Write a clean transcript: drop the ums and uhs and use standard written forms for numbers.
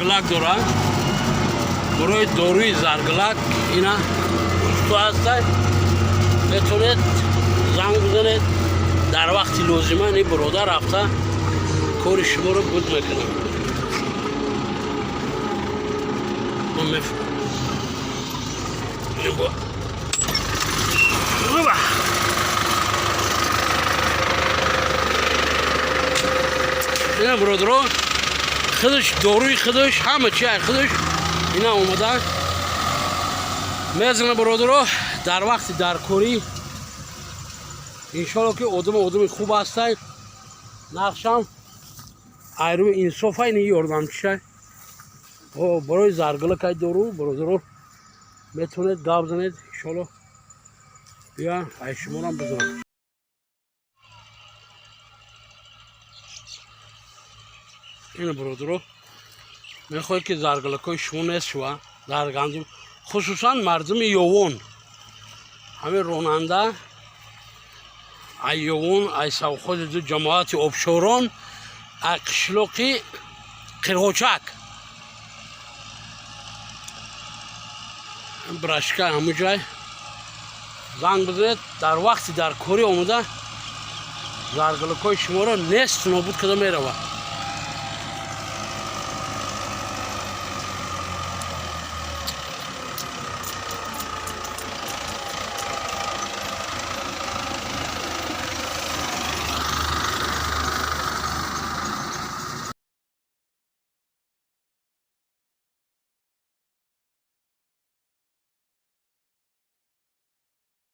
Заргилак дора. Барои доруи заргилак ина усто ҳастай. Метавонед занг бизанед, дар вақти лозима ини биродар рафта кори шуморо буд мекунад. Ман ина, бародаро, худаш доруи худаш, ҳама чи ай худаш ина омада мезана, бародаро, дар вақти даркорӣ. Иншолло, ки одами одами хуб ҳастай, нақшам айрӯи инсофа ини ёрдамчиша барои заргилакай дору. Бародаро, метавонед гап занед, иншолло, бия ай шуморам бизанам. Ина, бародаро, мехоҳед, ки заргилакҳои шумо нест шува дар гандум, хусусан мардуми Ёвон, ҳамин ронанда ай Ёвон, ай совхози ду ҷамоати Обшорон, ай қишлоқи Қирғочак, брашка, ҳамун ҷай занг бизанед, дар вақти дар корӣ омода заргилакҳои шуморо нест нобуд карда меравад.